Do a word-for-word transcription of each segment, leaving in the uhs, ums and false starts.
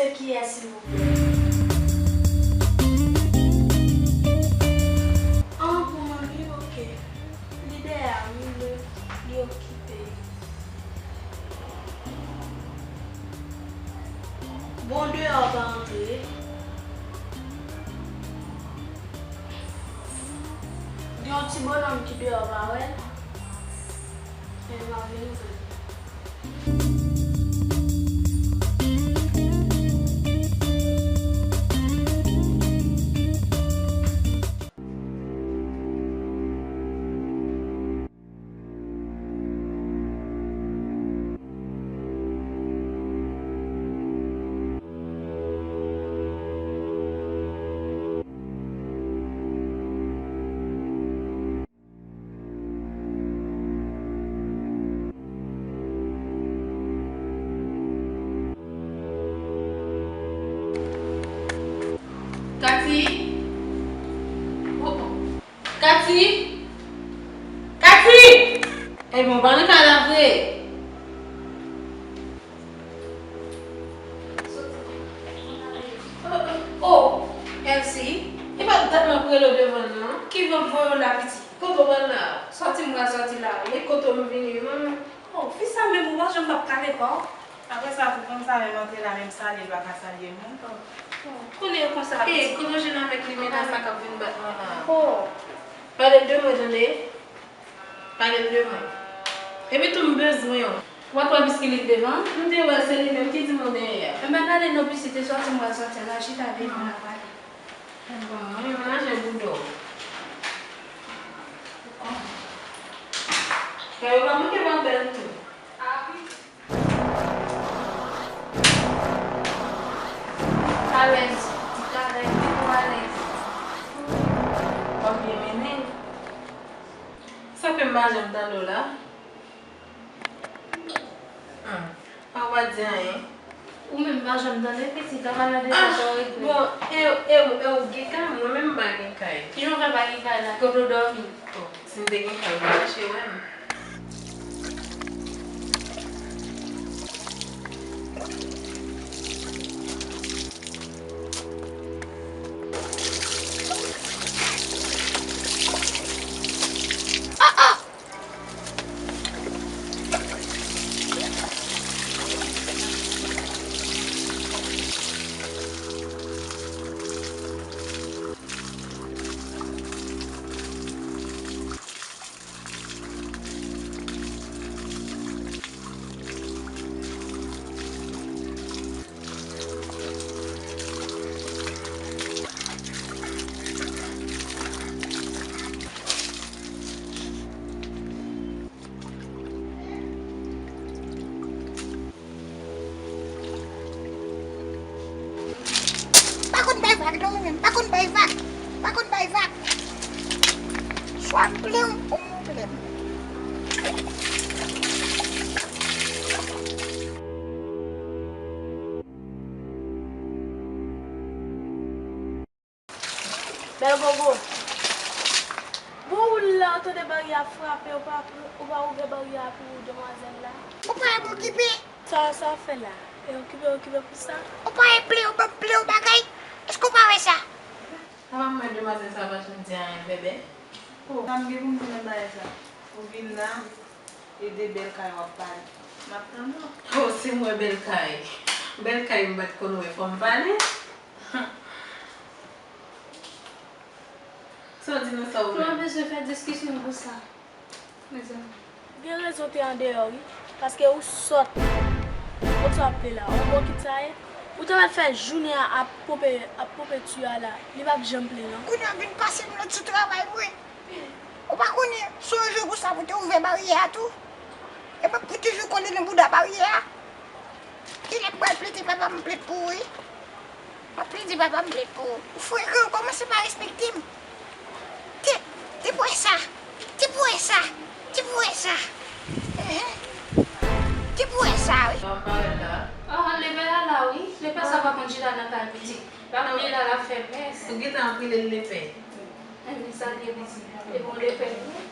Se kiyès, silvouplè? An, pou mwen, wi, oke. Lidè a, wi, li, li okipe. Bon, deyò pa antre. Gen yon ti bonòm ki deyò pa wè l. Men m ap vin ouvri. Katy! Oh, oh. Katy! Katy! Ebyen, w pa nan kay la vre? Oh, oh, oh. Elsie, e pa dat m ap rele w devan non. Ki vant voye w la, pitit? Kote w pral la? Sòti m pral sòti la wi. E kote m vini wi, manman? Oh, fi sa menm ou pa janm p ap kale pa w. Apre sa tou, fanm sa menm antre la, menm salye l pa ka salye moun. Oh, oh, konnen yo konsa, pitit. Kote w jwenn avèk limena sa k ap vin bat mwen la? Oh. Pale l de mwen, tande? Pale l de mwen. Epi tou m bezwen w. W ap pran biskilèt devan? M te wè se li menm ki di m ou dèyè a. Enben pale non pitit, e sòti m pral sòti a, n al chita deyò, n a pale. Bon, mwen menm la jan bouda w. Kay ou pa manke pa bèl tou. Alèz, alèz, ou alèz. W ap byen mennen. Sa fè m pa janm tande w la. Hmm. Ou pa di anyen. Ou menm pa janm tande pitit la, pa nan de sa sa w regle. Bon, e, e, e ou gen kay, mwen menm m pa gen kay. Kijan w fè pa gen kay la? Kote w dòmi? Oh, si m te gen kay, ou pa mache wè m. Pa konn bay vag non ou menm, pa konn bay vag, pa konn bay vag. Swa m plen w ou m plen m. Bèl gogo. Bon, ou la, ou tande baryè a frape, ou pa, ou pa ouvè baryè a pou demwazèl la? Ou pa okipe. Sa, sa w fè la? E okipe, okipe pou sa? Ou pa plen, ou ban m plen yon bagay? Èske ou pa wè sa? Sa pa mwen, demwazèl sa pa janm di anyen, bèbè. Oh, sa m gen pou m di nan bagay sa? Ou vin la, e de bèl kay w ap pale. M ap tann ou. Oh, si m wè bèl kay. Bèl kay m pa t konn wè, fò m pale. Sa w di nan sa ou menm? Kòman bezwen fè diskisyon pou sa? Mezanmi. Gen rezon te andeyò wi, paske ou sòt. Ou sa ap plen la, ou bon kit sa ye? Ou ta pral fè jounen an ap ponpe, ap ponpe tiyo a la, li p ap janm plen non. Kounye a vin pase m lòd sou travay mwen. Ou pa konnen, se yon jou konsa pou te ouvè baryè a tou. E m ap toujou kole nan bouda baryè a. Kilè m pral plede papa m plede pou ou wi. M ap plede papa m plede pou ou. Ou frekan, ou kòmanse pa respekte m. Te, te pou wè sa. Te pou wè sa. Te pou wè sa. Enhen. Te pou wè sa wi. Sa w parèt la. Ah, lepè a la wi. Lepè sa pa konn chita nan kay pitit. L ap li la, l ap fè mès. Ou gentan ap rele l lepè. Enben, sa l ye pitit. E bon lepè li ye.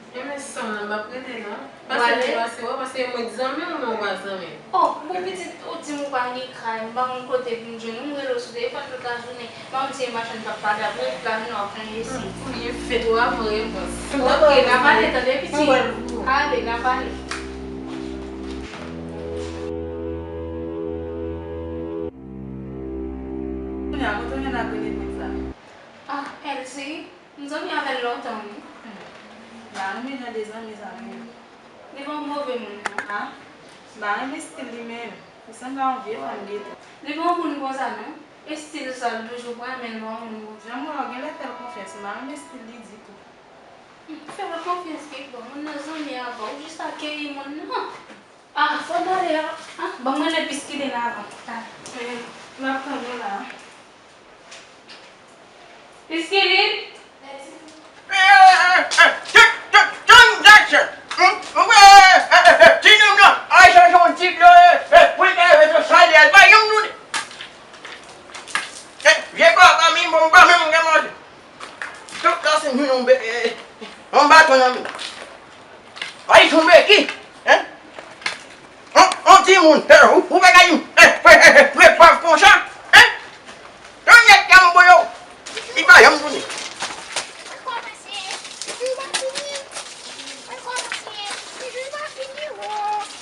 Enben, san nan, m ap rele non. Pase pou pase, wè, paske mwen zanmi w, men w pa zanmi m. Oh, bon pitit, ou di m ou pa gen kay, m pa konn kote pou m jwenn ou, m rele w sou telefòn tout lajounen. M pa konn si e machann k ap pale, ap rele tout lajounen, w ap fè yon jesyon. Ou byen fèt, w ap repons. Ok, n a pale, tande, pitit. Ale, n a pale. Kounye a, kote w jwenn ak René Prince la? Ah, Elsie, m zanmi avè l lontan, wi. M pa renmen jan de zanmi sa menm. Li pa yon move moun, non. Ah, m pa renmen estil li menm. Li sanble a yon vye fanm geto. Li pa yon moun konsa, non. Estil sa, l toujou pran, men l pa yon moun konsa. Jan m wè w, genlè fè l konfyans. M pa renmen estil li ditou. Hmm, fè l konfyans kibò? Moun nan zanmi avè w, ou jis akeyi moun nan. Ah, fò m ale a. Ah, ban mwen le piskilin avan. Ah, men, m ap tann ou la. Piskilin? Ti nonm nan, ay, sa se yon tit, eh, eh, pou l ka rete salè, l pa janm tounen. Eh, vye papa m, bon, m pa menm gen manje. Tout la se yon, eh, eh, yon baton nan men. Ay, tonbe ki? Hein? On, on timoun, eh, ou, ou pa ka di m, eh, eh, eh, eh, prepav konsa, hein? Yon nèg ka anvoye w, li pa janm tounen. Rekòmanse, ti jou pa fini, rekòmanse, ti jou pa fini, wo,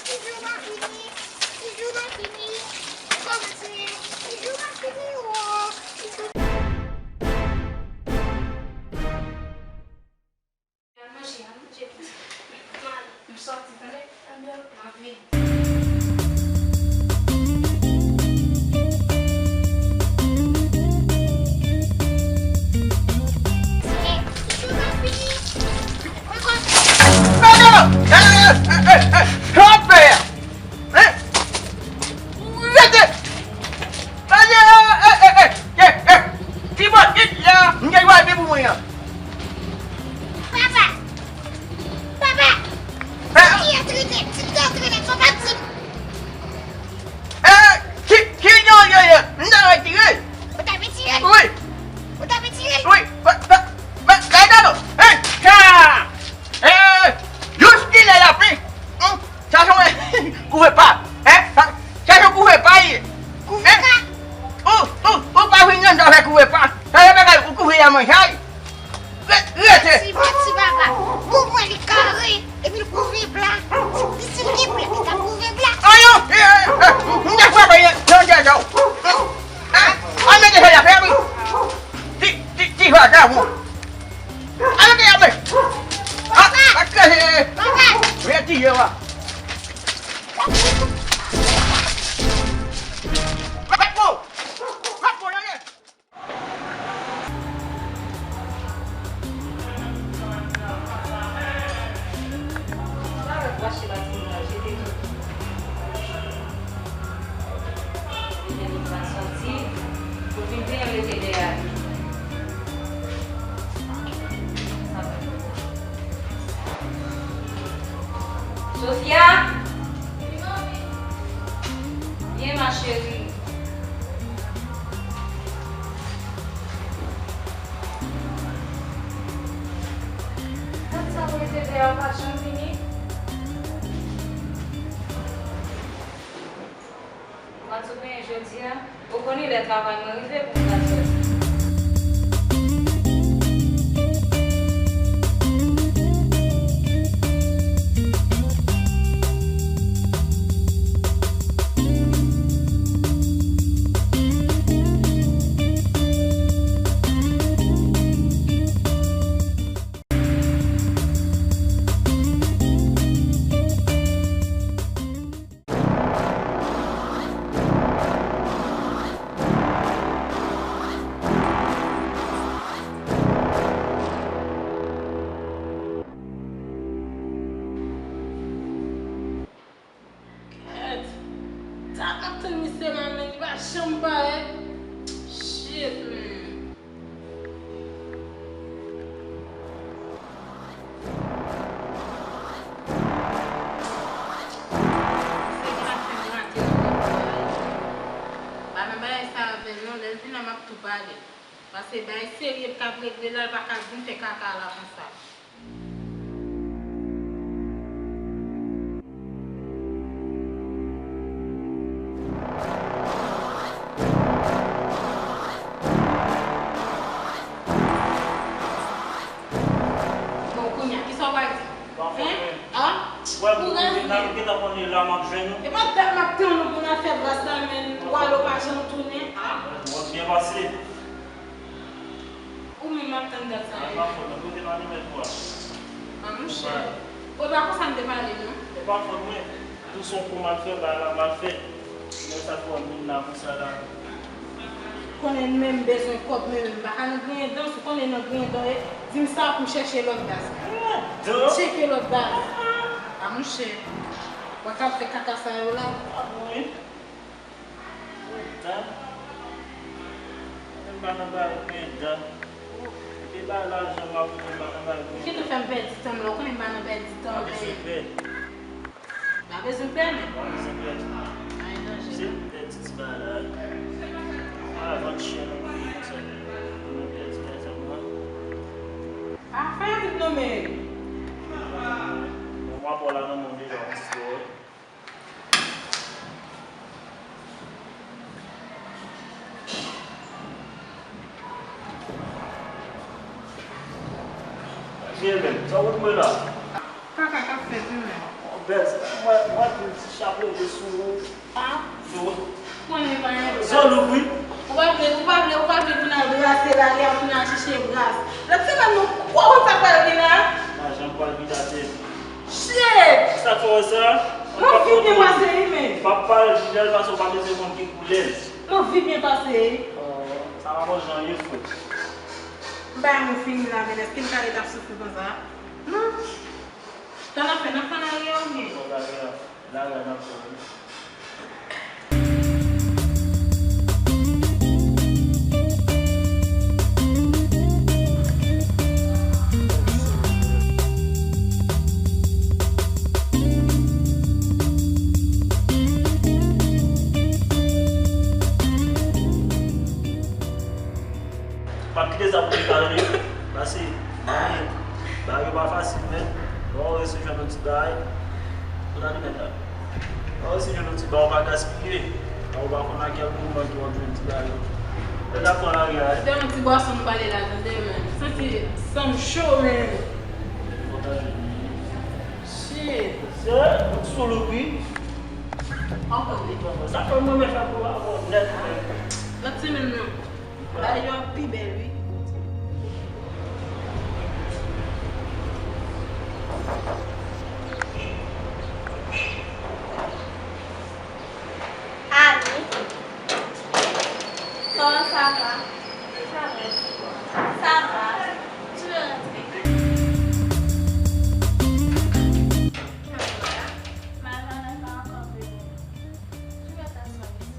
ti jou pa fini, ti jou pa fini, rekòmanse, ti jou pa fini, wo, ti jou. Al manje, al manje. M sòti, tande? M ap vini. Sa w ap fè a? Hein? Rete! Rete! Eh, eh, eh, eh, eh, eh! Ti bòt, vit la! M gen dwa epi pou mwen an. Papa! Papa! Hein? Ti a trete, ti a trete, fò pa di m. Eh, ki, ki jan w ye? M ta retire. Ou ta retire? Wi. Ou ta retire? Wi. Pa, pa, pa, gade non. Hein? Ka! Eh, jis kilè y ap, hmm? Sa se yon kouvèpa, hein? Sa, sa se yon kouvèpa ye. Kouvèpa? Ou, ou, ou pa vin nan avèk kouvèpa. Sa se bagay ou kouvè a manje. Re-, rete. Ti, ti papa. Ou wè li kare, epi l kouvè pla. Li di l gen pla, li ka kouvè pla. Ayo, eh, eh, eh, m te frape nan dèyè w. Ah, ah, mete sa y ap fè, wi. Ti, ti, ti vagabon. Arete, arete! Ah, ah, kraze! Retire w a! Ret bon! Ret bon, ale! Li te vin pa sòti, pou vin vin rete dèyè li. Sofia! Vyen, ma chérie. Gad sa w rete dèyè, w pa janm vini. Mwen tou benyen jodi a. Ou konnen lè travay mwen rive pou m ta sòti. Kèt! Sa m ap tann misye la, men li pa janm parèt. Shit, man. Se sa k fè m rate nan kòb sa a. Pa nan bagay sa avè l non, lè l vin la m ap tou pale. Paske bagay serye m t ap regle la, l pa ka vin fè kaka la konsa. Wè, pou nou vin la, nou gentan konnen la m ap jwenn ou. E pa dat m ap tann ou pou n al fè bras la, men Walo pa janm tounen. Ah, w ap byen pase. Ou menm m ap tann dat sa. Ah, e pa fòt mwen, kote nou al remèt ou a? Ah, monchè. Bon, e pa konsa m te pale, non. E pa fòt mwen. Tou se yon kou m al fè, bagay la mal fèt. Lè sa fò m vin la konsa la. Konnen m menm bezwen kòb, men m pa ka nan griyen dan, si w konnen nan griyen dan, e, di m sa pou m chèche lòt baz. Griyen dan? Tcheke lòt baz. Ah, monchè. W ap fè kaka sa yo la. Ah, bon, wi. Griyen dan? Mwen pa nan bagay griyen dan. Depi bagay lajan m ap fè, m pa nan bagay griyen dan. Kite fè m pèdi tan m la, ou konnen m pa nan pèdi tan, men. Pa bezwen pè. Pa bezwen pè, men. Pa bezwen pè. Pa gen danje. Se pou pèdi ti bagay la. Avan chyen nan mwen konsa. Mwen pèdi lèzòm nan. A, fè yon vit non, men. Bon, m ap wè la nan mwen deja, yon ti bò. Byen menm, sa w konn mwen la? Kaka k ap fèt wi menm. Bèl, mwen, mwen tou ti chapo de sou ou. Ah. Yo. Konnen pa yon. Zolo wi. Ou pa vle, ou pa vle, ou pa vle pou n al brase la, li ap pou n al chèche bras. Lòt semèn nou, ou konn sa k pral vin la? Lajan pral vin atè. Shit! Sa fè w sa? Mwen anvi byen pase wi, men. Papa l, Jidèl, paske w pa bezwen konn ki koulè l. Mwen anvi byen pase wi. Oh, sa pa manje anyen, frè. M pa yon moun fini la, men èske m ka ret ap soufri konsa? Non. Sa n ap fè, n ap fè lari a oubyen? Bon, lari a, lari a n ap fè wi. M ap kite sa pou li pale, paske bagay yo pa fasil, men lè w resi jwenn yon ti bagay, pou nan li mèt la. Lè w resi jwenn yon ti bagay, w pa gaspiye. Ou pa konn a kèl moman ke w ap jwenn ti bagay yo. Lè n ap pran lari a, wi. Se yon ti bwason m pale la, tande, men. Santi san m cho, men. Shit. Se yon ti sou loup, wi. Ankò, wi. Sa fè mwen men fè pou avè w nèt, men. Lòt semèn nan. Bagay yo ap pi bèl, wi. Ani, kòman sa va? Sa va. Sa va. Tu veux rentrer? Marie-Jeanne pa ankò vini. Tu veux t'asseoir ici?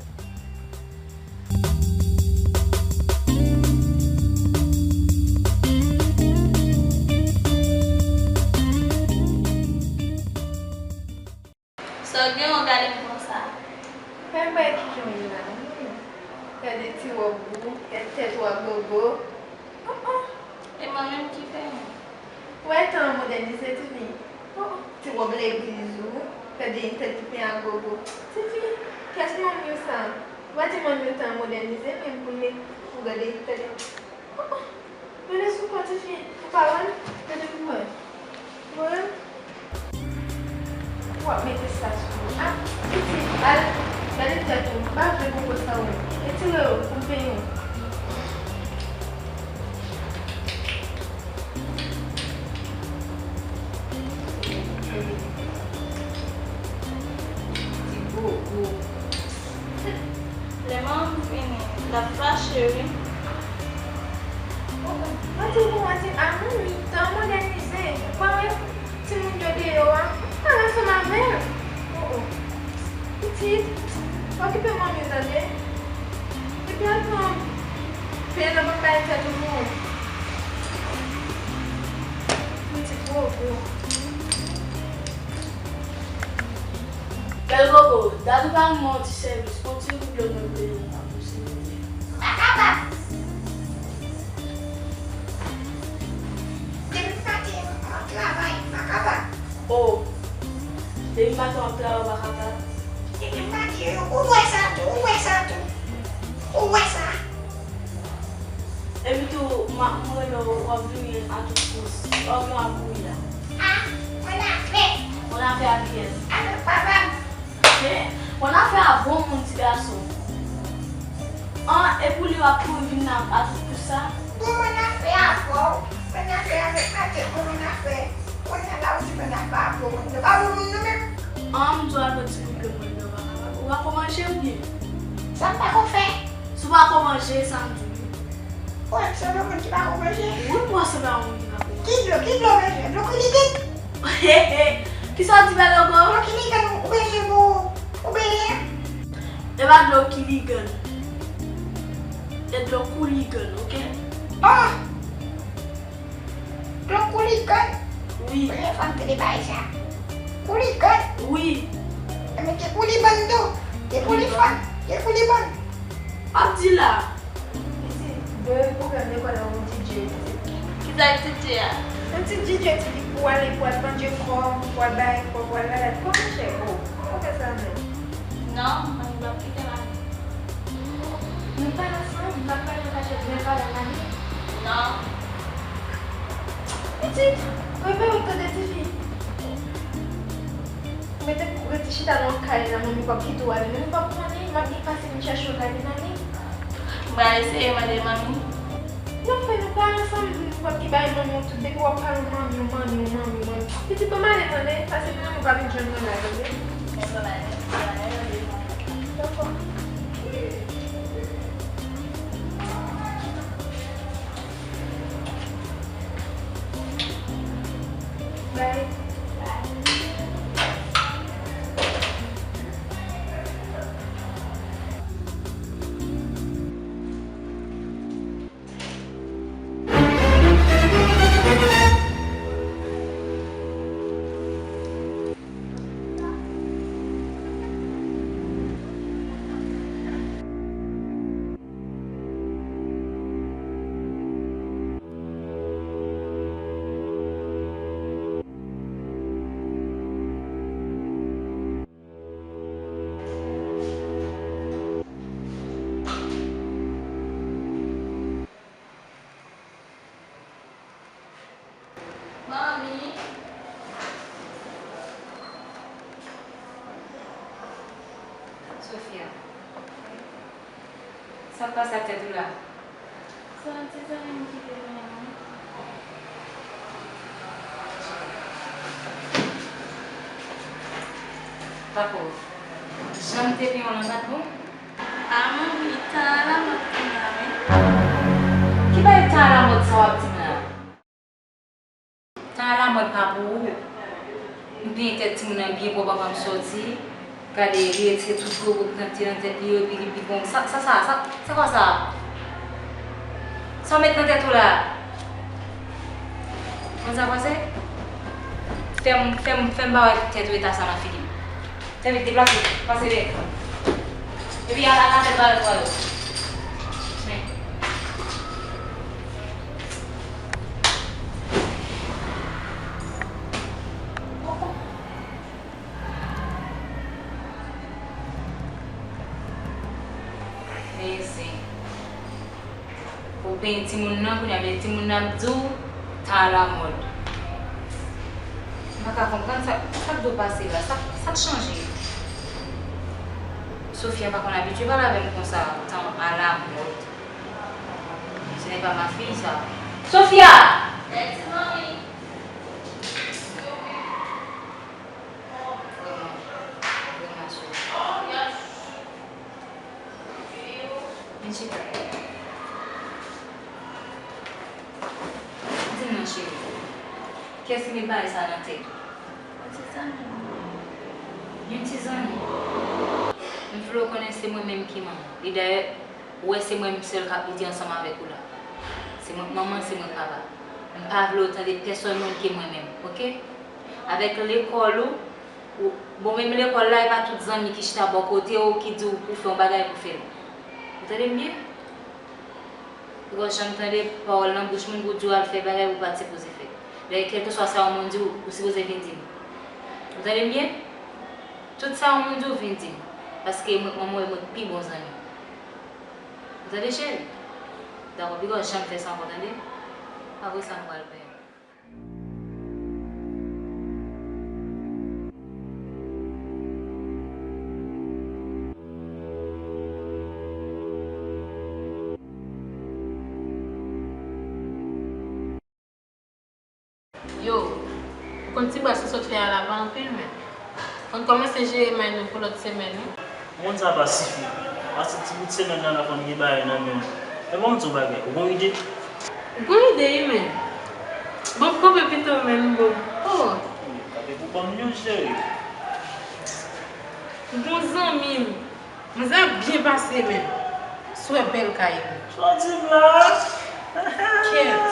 Sa w gen w gade m konsa? Fè m wè kijan w ye la, wi. Gade ti wòb ou, gade tèt ou a gogo. Oh, oh. E mwen menm ki fè m? Ou wè tan an modènize, tifi. Oh, oh. Ti wòb legliz ou, gade tèt ti pen a gogo. Tifi, kiyès manmi w sa? Ou pa di manmi w tan an modènize, men pou l met, pou gade, gade. Oh, oh. Gade sou kò tifi, ou pa wè l? Gade pou wè. Ou wè l? W ap mete sa sou ou. Ah, pitit, al, gade tèt ou. M pa vle gogo sa ou. Retire yo pou m penyen w. Ti gogo. Lè manman m vini, l ap fache, wi. Mwen di w pou mwen di, a manmi, tan an modènize. Ou pa wè timoun yo deyò a, al ansanm avè l. Oh, oh. Pitit, okipe manmi w, tande. Epi al pran pen nan bann bagay tèt ou non. Pitit, oh, oh. Bèl gogo, dat ou pa rann mwen yon ti sèvis, yon ti goud dlo mwen vle nan kafou, silvouplè. M pa kapab. Depi m pa te yon travay, m pa kapab. Oh, depi m pa te yon travay, w pa kapab? Depi m pa te yon, ou wè sa tou, ou wè sa tou. Ou wè sa. Epi tou, m ap, mwen rele w, w ap vini a tout kou. W ap vin ap kouri la. A, mwen la fè. W Bonnafè a kiyès? Avèk papa m. He, Bonnafè a bon moun, ti gason. An, e pou li w ap kouri vin la a tout kous sa? Bon, Bonnafè a bon. Bonnafè avèk Matèt, bon, Bonnafè. Kounye a la ou di Bonnafè a bon moun. Nou pa bon moun nou menm. An, m di w al pran ti Ligann mwen nan baka. Ou pa ko manje oubyen? Sa m pa ko fè? Si w pa ko manje, sa m di w. Ou wè m sanble yon moun ki pa ko manje? Wi, m wè w sanble yon moun ki pa ko manje. Ki dlo, ki dlo w bezwen? Dlo Kouligann? Kisa w di, bèl logo? Dlo Kouligann ou bezwen pou ou benyen? E pa dlo Kiligann. E dlo Kouligann, oke? Ah! Dlo Kouligann? Wi. Premye fwa m tande bagay sa. Kouligann? Wi. Enben, te Koulibann tou. Te Koulifòn. Te Koulibann. W ap di la. Pitit, bon, pwoblèm lekòl la, yon DJ, pitit. Kisa DJ a? Yon ti DJ, ti fi pou ale, pou al pandye kò, pou al bay kò, pou al lalad kò, monchè, o. Ou konn fè sa menm? Non, manmi p ap kite m ale. Nou pale ansanm, m p ap pale an kachèt, men pale ak manmi. Non. Pitit, prepare w tande tifi. Mete rete chita nan kay la, manmi p ap kite w ale, men nou p ap konnen, m ap gen pase vin chèche w kay vin ale. M pral eseye mande manmi. N ap fè nou pale ansanm, nou p ap ki bay manmi w tout, depi w ap pale w manmi w, manmi w, manmi w, manmi w. Pitit, ban m ale tande, pase pou manmi w pa vin jwenn mwen la, tande? Dakò. Bye. Manmi. Sofia. Sa k pase ak tèt ou la? Se yon ti zanmi m ki te benyen mwen. Pako, jan m te benyen w lan pa t bon? A manmi, tan alamòd kounye a wi. Ki bagay tan alamòd sa w ap di m la? Tan alamòd pa pou ou. M benyen tèt timoun nan byen pwòp anvan m sòti. Gade, li retire tout gwo bout nan te nan tèt li yo, epi li pi bon. Sa, sa, sa, sa, se kwa sa? Sa w met nan tèt ou la? Konn sa pase? Fè m, fè m, fè m pa wè tèt ou eta sa nan figi m. Fè vit, deplase, pase dèyè. Epi al, al, al, al, al, al. Men. Men zen. Ou benyen timoun nan, kounye a men timoun nan ap di w tan alamòd. M pa ka konprann sa, sa k dwe pase la, sa, sa k chanje? Sofia pa konn abitye pale avè m konsa, tan alamòd. Ce n'est pas ma fille, ça. Sofia! Mèsi, manmi. Vrèman, vrèman, cheri. Vin chita. Di m non, cheri. Kiyès ki met bagay sa nan tèt ou? Yon ti zanmi. Yon ti zanmi? M vle w konnen se mwen menm ki manman. E dayè, ou wè se mwen menm sèl k ap lite ansanm avèk ou la. Se mwen k manman, se mwen k papa. M pa vle w tande pèsòn moun ke mwen menm, oke? Avèk lekòl ou, ou, bon, menm lekòl la, e pa tout zanmi ki chita bò kote w, ki di w pou fè yon bagay, pou fè l. Ou tande m byen? Bikòz jan m tande pawòl nan bouch moun pou di w al fè bagay ou pa t sipoze fè. Dayè, kèlkeswa sa yon moun di w, ou sipoze vin di m. Ou tande m byen? Tout sa yon moun di w, vin di m. Paske mwen, mwen, mwen, mwen pi bon zanmi w. Ou tande, cheri? Dakò, bikòz jan m fè sa ankò, tande? Apre sa, m pral pè. Yo, ou konn ti bwès ou sot fè a la pa anpil, men. Ann kòmanse jere may nou pou lòt semèn, wi. Ou konn sa pa sifi. Pase ti bout semèn nan la konn gen bagay nan men w. Men ban m di w bagay, ou gon ide? Ou gon ide, wi, men. Bon, kanpe pito, men, bon. Oh! Kanpe pou ban m yon jere. Ou gon zanmi m. Manzè ap byen pase menm. Si w wè bèl kay li. Sa w di m la? Kèt.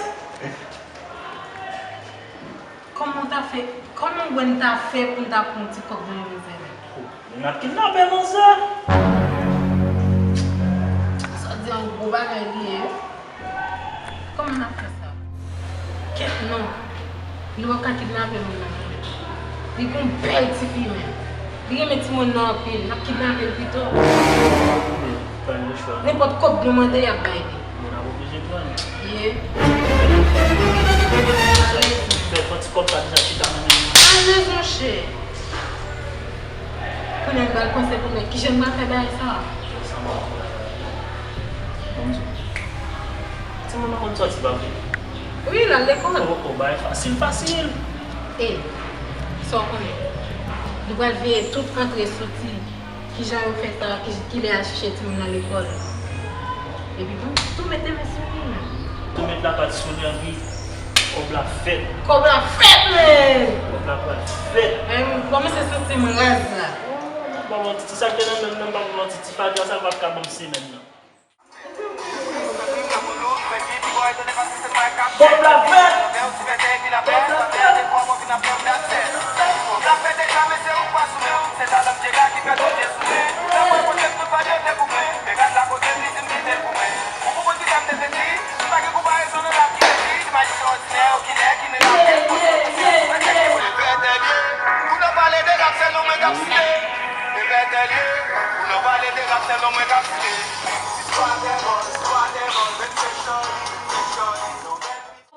Kòman w ta fè, kòman w wè n ta fè pou n ta pran yon ti kòb nan men manzè la? N ap kidnape manzè. Sa w di a, yon gwo bagay li ye, wi. Kòman n ap fè sa? Kèt non. Nou p ap ka kidnape moun nan non. Li gon bèl tifi menm. Li renmen timoun nan anpil. N ap kidnape l pito. Pa gen chwa. Nenpòt kòb nou mande, y ap bay li. Bon, n ap oblije pran l. Ye. Alèz. Fè fò ti kòb sa deja chita nan men nou. Alèz, monchè. Kounye a n pral panse pou wè kijan n pral fè bagay sa. Sa m ap fè la. Bon, timoun nan konn sòti pa vre? Wi, l al lekòl. Oh, oh, bagay fasil, fasil. E, sa w konnen? Nou pral veye tout antre soti. Kijan yo fè sa, ki, kilè y al chèche timoun nan lekòl. Epi bon, tou mete men sou li, men. Tou met lapat sou li anpi kòb la fèt. Kòb la fèt, men! Kòb la pral fèt. Men, m kòmanse santi m raz la. Bon, bon, ti sa k te nan men m nan, m pa pran ti, ti fatra sa l pa t ka ban m semèn nan. Kòb la fèt! Kòb la fèt!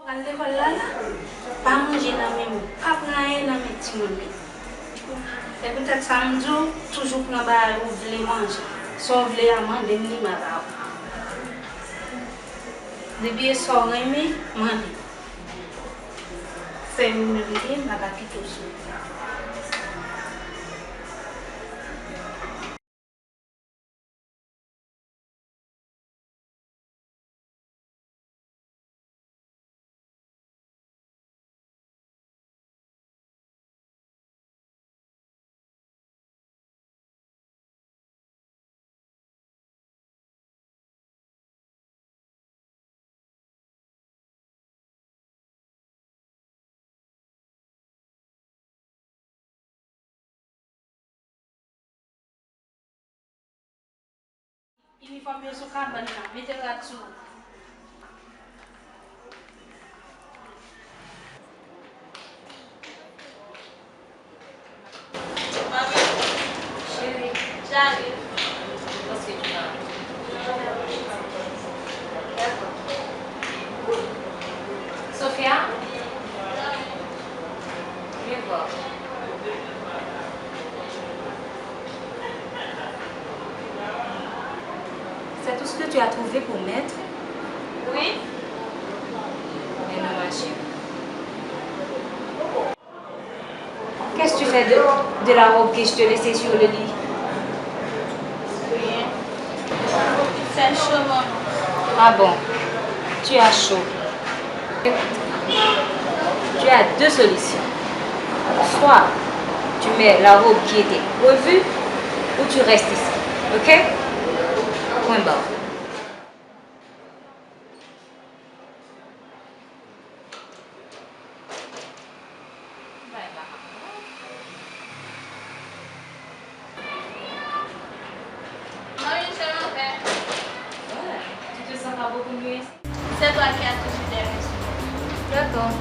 Pral lekòl la la, pa manje nan men m, pa pran anyen nan men timoun yo. Se poutèt sa m di w, toujou pran bagay ou vle manje. Sa w vle a, mande m li, m a ba ou. Depi e sa w renmen, mande. Fè m imilye, m a pa kite w sou. Inifòm yo sou kabann nan, mete rad sou ou. Mami, cheri, Charlie, pase m nan. Dakò. Sofia, vyen vwa. C'est tout ce que tu as trouvé pour mettre? Oui. Mais non, ma chérie. Qu'est-ce que tu fais de, de la robe que je t'ai laissée sur le lit? Rien. Il fait chaud, maman. Ah bon? Tu as chaud. Tu as deux solutions. Soit tu mets la robe qui était prévue, ou tu restes ici. OK? Point barre. Mami, je m'en vais. Ah, tu te sens pas beaucoup mieux ici? C'est toi qui as toujours des raisons. D'accord.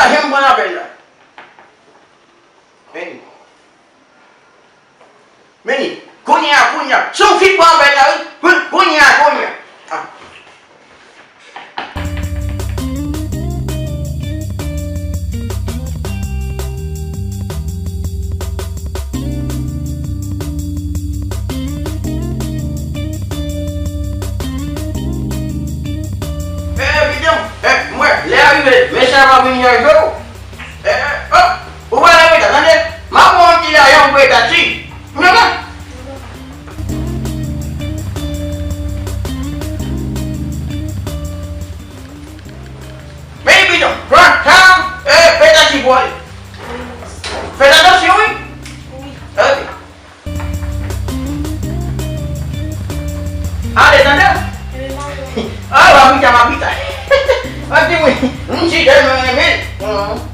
Janm pran apèl la. Meni. Meni. Kounye a, kounye a. Se yon fi k pran apèl la, wi. Kounye a, kounye a. Ah. Eh, bidon, eh, mwen, lè a rive, mesye a va vin chèche w. Eh, eh, oh, ou pa leve ta, tande? M ap pran yon ti lajan pou peye taksi. Ou konprann? Vini, bidon, pran sa, eh, peye taksi pou ale. Fè atansyon, wi. Ok. Ale, tande? Ah, m ap pita, m ap pita. Mwen di wi, m si tèlman renmen l.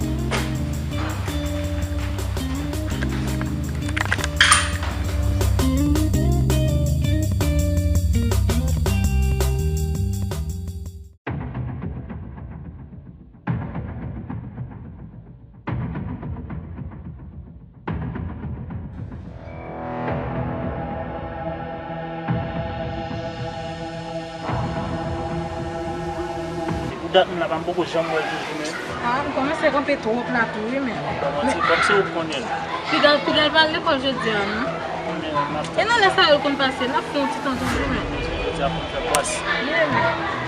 Depi dat m la, m poko janm wè l toujou menm. Ah, m kòmanse kanpe twòp la tou, wi, men. Ban manti, kòm se ou k konnen l. Piga, piga l pa al lekòl jodi a, non? Konnen l, m ap... E nan lè sa yo l konn pase, l ap fè yon ti tan toujou, men. Jodi a konn fè pwas. Yeah, men.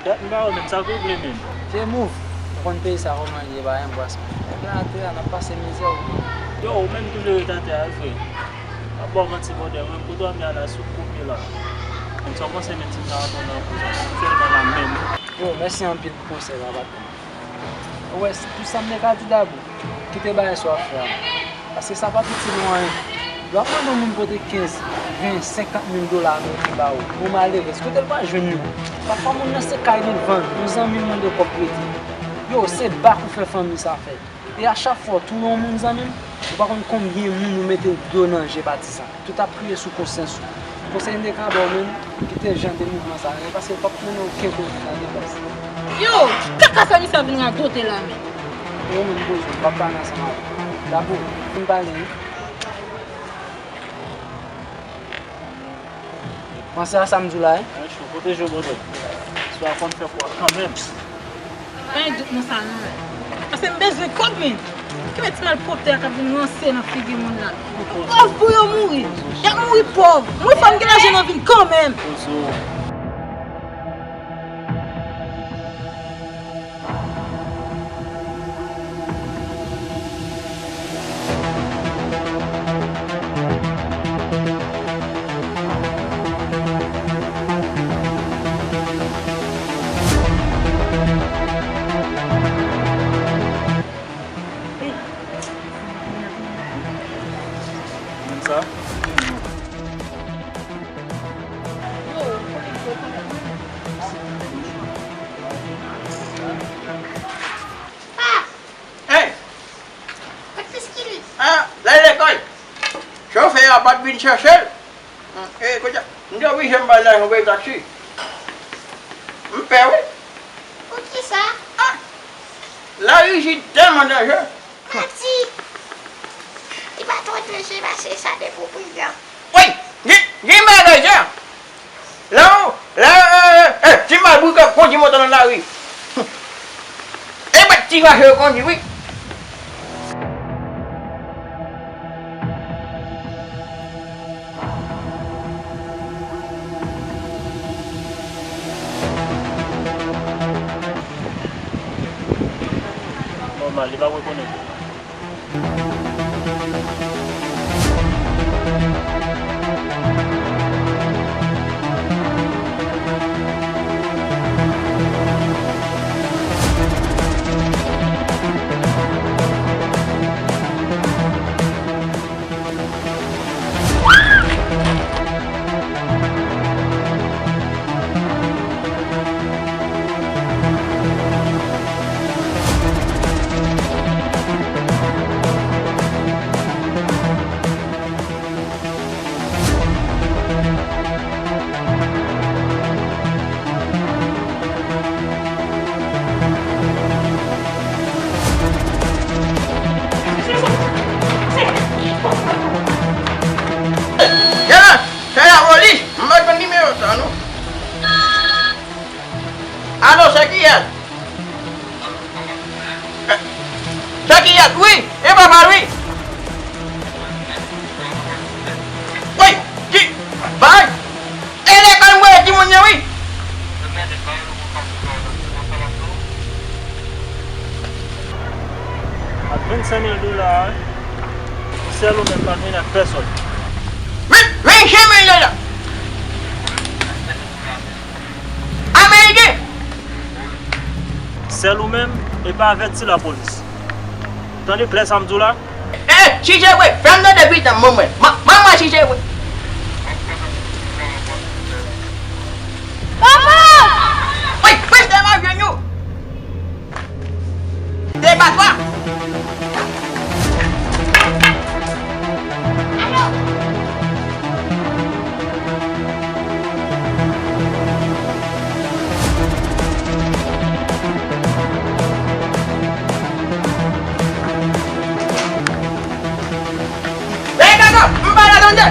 Dat m pa wè menm, sa k regle menm? Vye move, ou konn peyi sa kòman l ye, pa gen bwasman. Nèg la atè a, n ap pase mizè wi. Yo, ou menm toujou ret atè a, wi frè. M ap ba w manti, brother, mwen, kote w ap ye a la, sou koupe la. Konn sa w panse, men ti m nan antre nan prizon, sèlman la menm. Yo, mèsi anpil pou konsèy la, patnè. Ou wè, tout sa m te ka di dabò, kite bagay sa w ap fè a. Paske sa p ap itil ou anyen. Lè w ap mande yon moun pote kenz, ven, senkant mil dola ameriken ba ou, yon malerèz, kote l pral jwenn yo? Pafwa moun nan se kay li vann, yon zanmi l mande w kòb kredi. Yo, se bak ou fè fanmi sa fè. E a chak fwa w touye yon moun, zanmi m, ou pa konn konbyen moun ou mete dlo nan je pati sa. Tout ap kriye sou konsyans ou. Konsèy m te ka ba w menm, kite jan de mouvman sa ale, paske l p ap mennen w okenn kote nan depans. Yo, kaka sa misye ap vin radote la menm. Yo menm poze w, m p ap pale ansanm avè w. Dabò, fin pale wi. Panse a sa m di w la wi. Mwen cho, pwoteje w, brother. Istwa a konn fè pwa kanmenm. Pa gen dout nan sa non. Paske m bezwen kòb men. Kenbe ti malpwòpte a k ap vin ranse nan figi moun nan. Pòv pou yo mouri. Y ap mouri pòv. Mwen fò m gen lajan nan vi m kanmenm. Konn sa? Hey! Kot Fiskil? Ah, l al lekòl. Chofè a pa t vin chèche l. E, kounye a, m te oblije m ba l lajan pou peye taksi. M pè, wi. Poukisa? Ah! Lari isit tèlman danje. Manti! Li pa twò danje pase sa depi w pridan. Wi! Gen, gen bagay sa! La, la, eh, eh, eh, ti malbri k ap kondi moto nan lari. E pa ti rache yo kondi, wi. Nòmal, li pa rekonèt. Alo, se kiyès? Se kiyès? Wi, e papa l, wi. Wi, ki, bay. E lekòl m voye timoun yo, wi. Ak vennsenk mil dola a, wi. Sèl ou menm, pa t vini ak pèsòn. Men, vennsenk mil dola. Ameriken! Sèl ou menm, e pa avèti lapolis. Tande klè sa m di w la? Eh, si se vre, fè m tande pitit mwen mwen. Ma, manman, si se vre. Papa! Wi, wi, se mwen jwenn yo. Depatwa. Hey, Gaga, m pa la tande.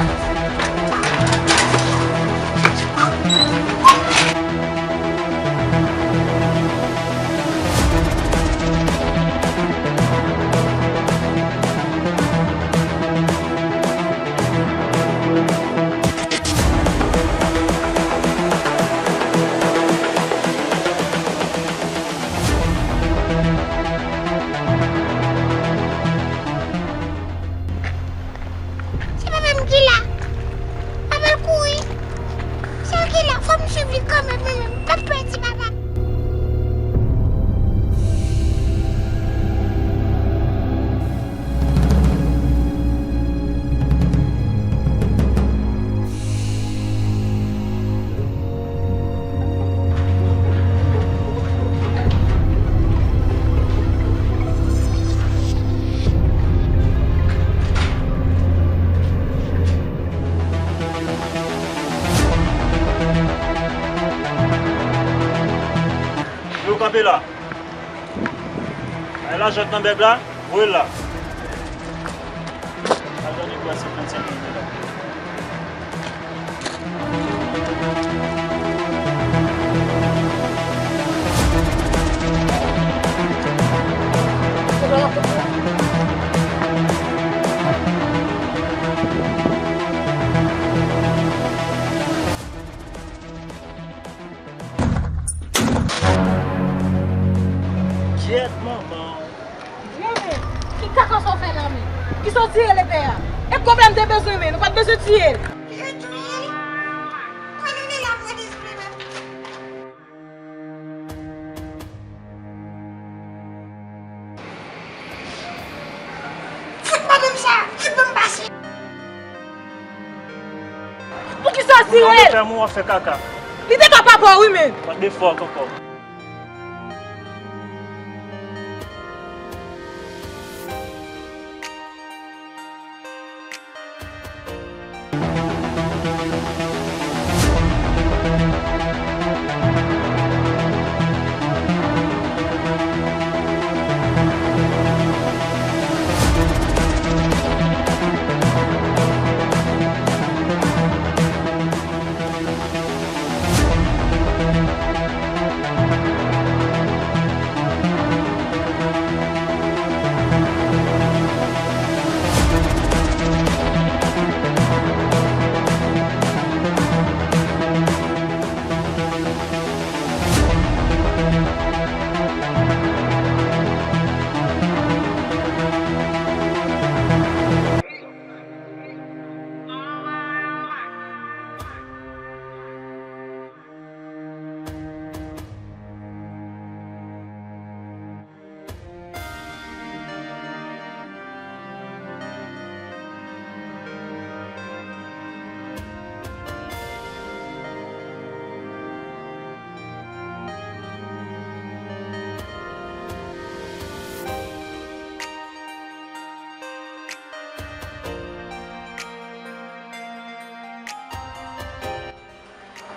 Se papa m ki la. Papa l kouri. Se l ki la. Fò m swiv li kanmenm, men m p ap pèdi papa m. Yo kanpe la. Ay lajan k nan bèg la, voye l la. Lajan de bwa senkannsenk mil dola. Kyèt, manman. Dye men, ki kaka sa w fè la men? Kisa w tiye lepè a? E kòb la m te bezwen men, nou pa t bezwen tiye l. Yo touye l? Konnen li la pran lespri menm. Fout madanm sa, fout ban m pase. Poukisa w tire l? Ou fè mwen w ap fè kaka. Li te ka papa w wi men. What the fuck ankò?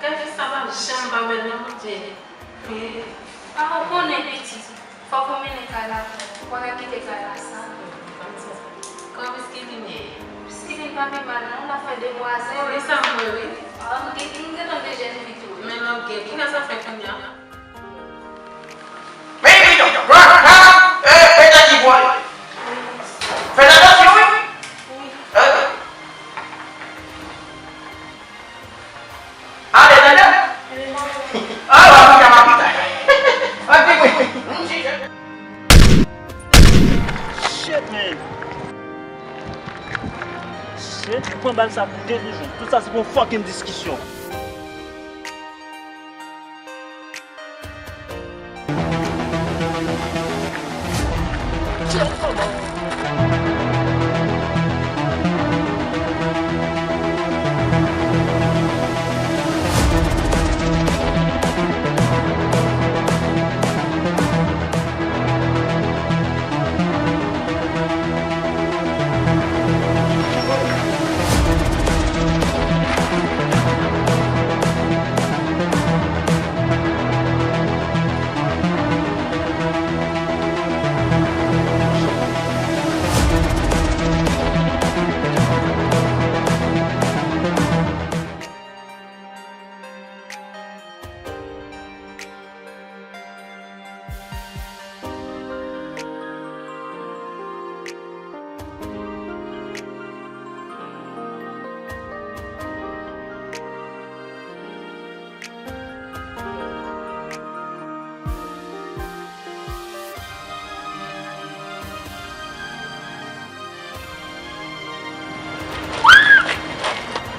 Kay fi sa p ap janm pa bèl non, Bondye. Wi. A, ou konnen pitit, fòk ou mennen kay la pou ou, ou pa ka kite kay la sal. Kòman Piskilin ye? Piskilin pa pi mal non, l ap fè de bwa zèl. Wi, sa m wè wi. A, m gen, m gentan de jèn fi tou wi. Men lògè, ki kay sa fè kounye a? Bal sa pou de jou. Tout sa se pou yon fucking diskisyon.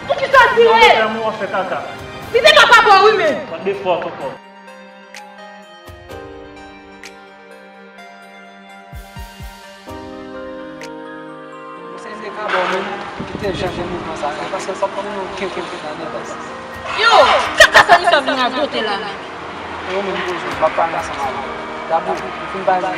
Poukisa w tire? Mwen w ap fè kaka. Li te ka papa w wi men. Mwen de fòt ankò. Mesye m te ka ba w menm, ki te jan gen mouvman sa, e paske l pa t konnen nou kenkenken nan nèg la. Yo, kaka sa li fè vin radote la menm. E ou menm, Bozo, m ap pale ansanm avè w. Dabou, ou fin pale?